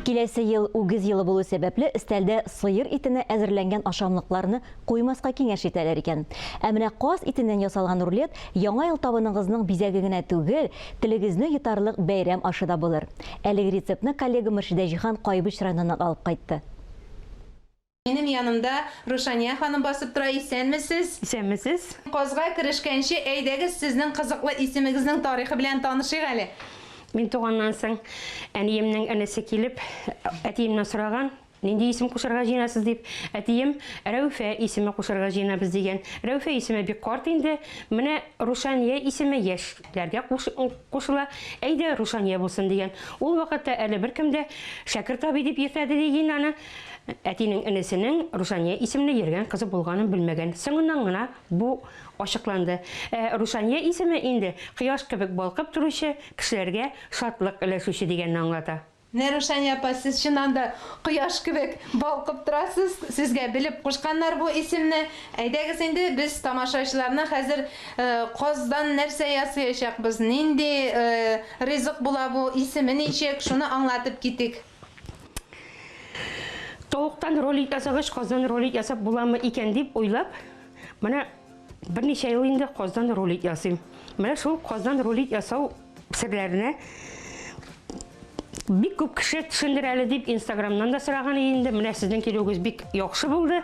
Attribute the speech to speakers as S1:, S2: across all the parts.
S1: Киләсе ел үгез елы булу сәбәпле, өстәлдә сыер итенә әзерләнгән ашамлыкларны куймаска киңәш итәләр икән. Ә менә каз итеннән ясалган рулет Яңа ел табыныгызның бизәге генә түгел, телегезне йотарлык бәйрәм ашы да булыр. Әлеге рецептны коллега Мөршидә Җиһан Кайбыч районыннан алып кайтты.
S2: Минем янымда Рушания ханым басып тора, исәнмесез!
S3: Исәнмесез!
S2: Казга керешкәнче, әйдәгез, сезнең кызыклы исемегезнең тарихы белән танышыйк әле.
S3: Мин туганнан соң, әниемнең энесе килеп, әтиемнән сораган, Нинди исем кушарга җыенасыз, дип. Әтием, Рәүфә исеме кушарга җыенабыз, дигән. Рәүфә исеме бик карт инде, менә Рушания исеме яшьләргә кушыла, әйдә, Рушания булсын, дигән. Ул вакытта әле беркем дә Шәкерт абый дип йөртәде, ди аны. Әтинең энесенең Рушания исемле йөргән кызы булганын белмәгән. Соңыннан гына бу ачыкланды. Ә Рушания исеме инде кояш кебек балкып торучы, кешеләргә шатлык өләшүче дигәнне аңлата.
S2: Менә, Рушания апа, сез чыннан да кояш кебек балкып торасыз. Сезгә белеп кушканнар бу исемне. Әйдәгез инде, без тамашачыларны хәзер каздан нәрсә ясыячакбыз, нинди ризык була бу, исеме ничек, шуны аңлатып китик.
S3: Тавыктан ролик ясагач, каздан ролик ясап буламы икән дип уйлап, менә берничә ел инде каздан ролик ясыйм. Менә шул каздан ролик ясау серләренә бик күп кеше төшендер әле дип Инстаграмнан да сораган иде инде. Менә сезнең килүегез бик яхшы булды.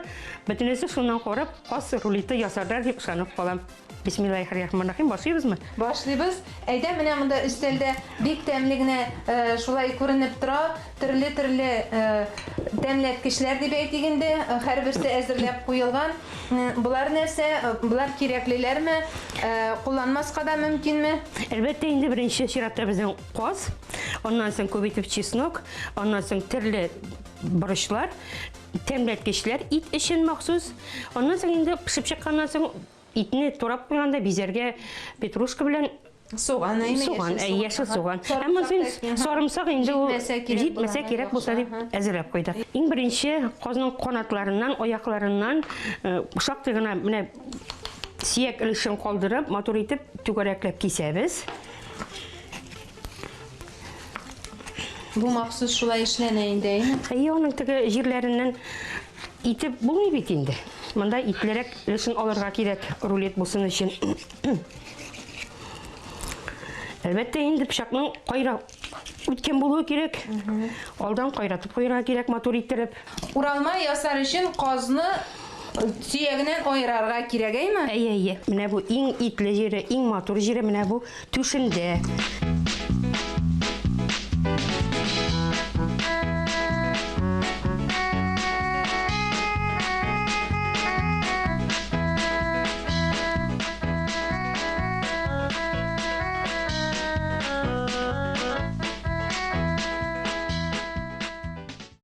S3: Бөтенесе шуннан карап, каз рулеты ясарлар дип ышанып калам. Бисмиллаһир-рахманир-рахим. Башлыйбызмы?
S2: Башлыйбыз. Әйдә, менә монда өстәлдә бик тәмле генә шулай күренеп тора. Төрле-төрле тәмләткечләр дип әйтик инде. Һәрберсе әзерләп куелган. Болар нәрсә? Болар кирәклеләрме? Кулланмаска да мөмкинме?
S3: Әлбәттә инде, беренче чиратта безнең каз, аннан соң күп итеп чеснок, аннан соң төрле борычлар, тәмләткечләр ит өчен махсус. Аннан соң инде пешеп чыкканнан соң Итне турап куйганда бизәргә петрушка белән
S2: Суган, әйме?
S3: Суган, әй, яшел суган. Һәм монысы сарымсак инде ул җитмәсә кирәк булса дип әзерләп куйдык. Иң беренче казның канатларыннан, аякларыннан э, шактый гына менә сөяк өлешен калдырып, матур итеп түгәрәкләп кисәбез.
S2: Бу махсус шулай эшләнә инде, әйме?
S3: Әйе, аның теге җирләреннән итеп булмый бит инде. Монда итлерәк өлешен алырга кирәк, рулет булсын өчен. Әлбәттә инде пычакның кайра үткән булуы кирәк. Алдан кайратып куярга кирәк, матур иттереп.
S2: Уралма ясар өчен казны сөягеннән аерарга кирәк, әйме?
S3: Әйе, әйе. Менә бу иң итле җире, иң матур җире менә бу түшендә.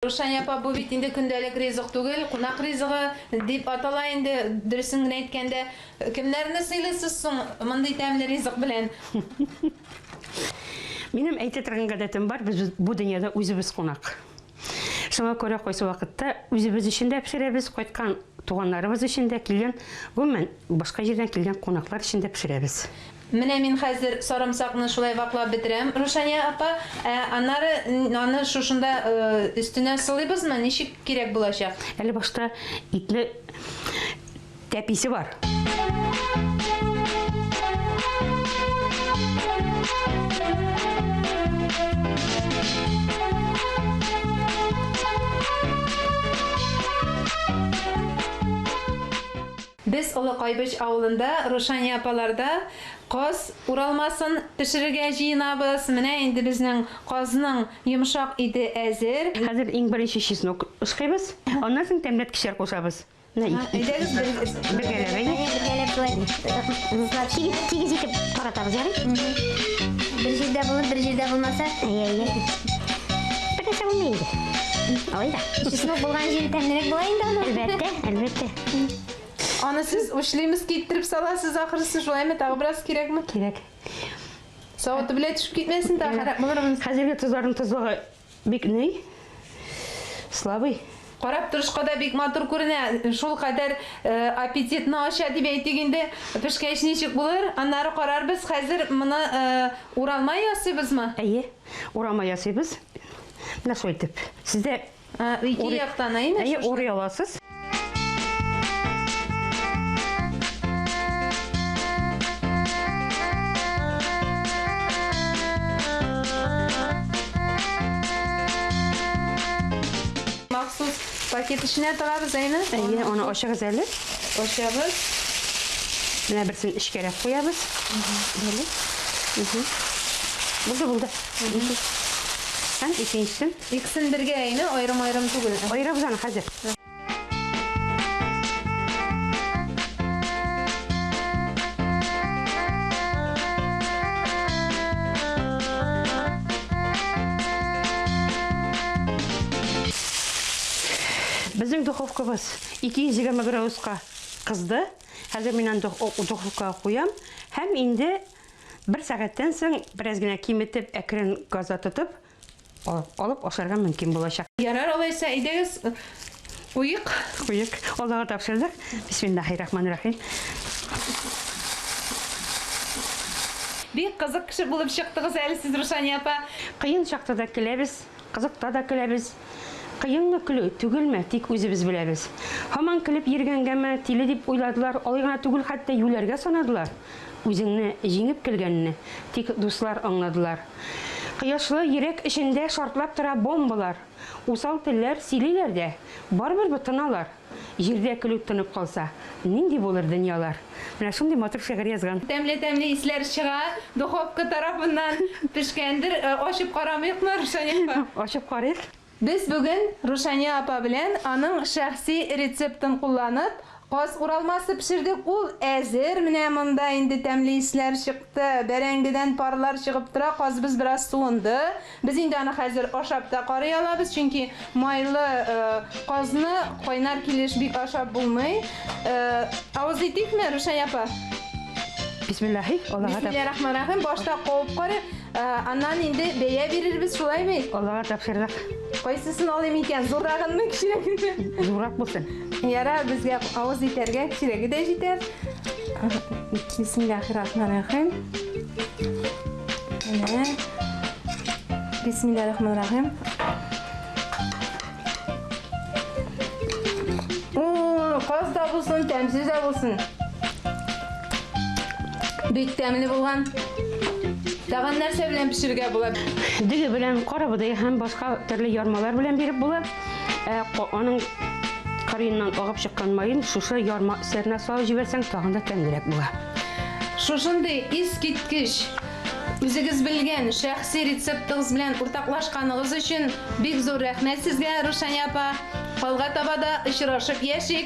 S2: Рушания апа, бу бит инде көндәлек ризык түгел, кунак ризыгы дип атала инде, дөресен генә әйткәндә. Кемнәрне сыйлыйсыз соң мондый тәмле ризык белән?
S3: Минем әйтә торган гадәтем бар, без бу дөньяда үзебез кунак. Шуңа күрә кайсы вакытта үзебез өчен дә пешерәбез, кайткан туганнарыбыз өчен дә, килгән, гомумән, башка җирдән килгән кунаклар өчен дә пешерәбез.
S2: Менә мин хәзер сарымсакны шулай ваклап бетерәм, Рушания апа. Ә аннары аны шушында өстенә сылыйбызмы? Ничек кирәк булачак?
S3: Әле башта итне тәписе бар.
S2: Без Олы Кайбыч авылында Рушания апаларда каз уралмасын пешерергә җыенабыз. Менә инде безнең казның йомшак ите әзер.
S3: Хәзер иң беренче чеснок ышкыйбыз. Аннан соң тәмләткечләр кушабыз. Менә
S2: Әйдәгез
S3: бергәләп, әйдә.
S4: Бергәләп шулай ныклап тигез, тигез итеп таратабыз, ярый? Бер җирдә булып, бер җирдә булмаса. Әйе, әйе. Бер нәрсә булмый инде. Алай да. Чеснок булган җире тәмлерәк була инде аның. Әлбәттә, әлбәттә.
S2: Аны сез учлыймыз иттереп саласыз ахрысы, шулаймы? Тагы бераз кирәкме?
S3: Кирәк.
S2: Савыты белән төшеп китмәсен, тагы харап булыр.
S3: Хәзерге тозларның тозлыгы бик ни? Слабый.
S2: Карап торышка да бик матур күренә. Шул кадәр э, аппетитны ача дип әйтик инде. Пешкәч ничек булыр? Аннары карарбыз. Хәзер моны э, уралма ясыйбызмы?
S3: Әйе, урама ясыйбыз. Менә шулай итеп. Сездә
S2: Ике яктан, әйеме?
S3: Әйе, урый аласыз.
S2: Махсус пакет эченә тыгабыз, әйеме?
S3: Әйе, аны ачыгыз әле.
S2: Ачабыз.
S3: Менә берсен эчкәрәк куябыз. Әле. Булды, булды. Һәм икенчесен.
S2: Икесен бергә, әйеме? Аерым-аерым түгел.
S3: Аерабыз аны хәзер. Безнең духовкабыз 220 градуска кызды. Хәзер мин аны духовкага куям һәм инде бер сәгатьтән соң бераз генә киметеп, әкрен газда тотып, алып ашарга мөмкин булачак.
S2: Ярар, алайса, әйдәгез, куйык.
S3: Куйык. Аллага тапшырдык. Бисмиллахи рахмани рахим.
S2: Бик кызык кеше булып чыктыгыз әле сез, Рушания апа.
S3: Кыен чакта да көләбез, кызыкта да көләбез. Кыенмы көлү, түгелме, тик үзебез беләбез. Һаман көлеп йөргәнгәме, тиле дип уйладылар, алай гына түгел, хәтта юләргә санадылар. Үзеңне җиңеп көлгәнне тик дуслар аңладылар. Кояшлы йөрәк эчендә шартлап тора бомбалар. Усал телләр сөйлиләр дә, барыбер ботыналар. Җирдә көлү тынып калса, нинди булыр дөньялар? Менә шундый матур шигырь язган.
S2: Тәмле-тәмле исләр чыга духовка тарафыннан пешкәндер. Ачып карамыйкмы, Рушания апа?
S3: Ачып карыйк.
S2: Без бүген Рушания апа белән аның шәхси рецептын кулланып, каз уралмасы пешердек. Ул әзер. Менә монда инде тәмле исләр чыкты. Бәрәңгедән парлар чыгып тора. Казыбыз бераз суынды. Без инде аны хәзер ашап та карый алабыз, чөнки майлы казны кайнар килеш бик ашап булмый. Авыз итикме, Рушания апа?
S3: Бисмиллахи, Аллага тап.
S2: Бисмиллахи-рахмани-рахим. Башта кабып карыйк. Аннан инде бәя бирербез, шулай бит?
S3: Аллага тапшырдык.
S2: Кайсысын алыйм икән, зуррагынмы, кечерәгенме?
S3: Зуррак булсын.
S2: Ярар, безгә авыз итәргә кечерәге дә җитәр. Бисмиллахи-рахмани-рахим. Менә. Бисмиллахи-рахмани-рахим. Каз да булсын, тәмсез дә булсын. Бик тәмле булган. Тагын нәрсә белән пешерергә була?
S3: Дөге белән, карабодай һәм башка төрле ярмалар белән биреп була. Ә аның кырыеннан агып чыккан маен шушы ярма өсләренә салып җибәрсәң, тагын да тәмлерәк була.
S2: Шушындый искиткеч үзегез белгән шәхси рецептыгыз белән уртаклашканыгыз өчен бик зур рәхмәт сезгә, Рушания апа. Алга таба да очрашып яшик.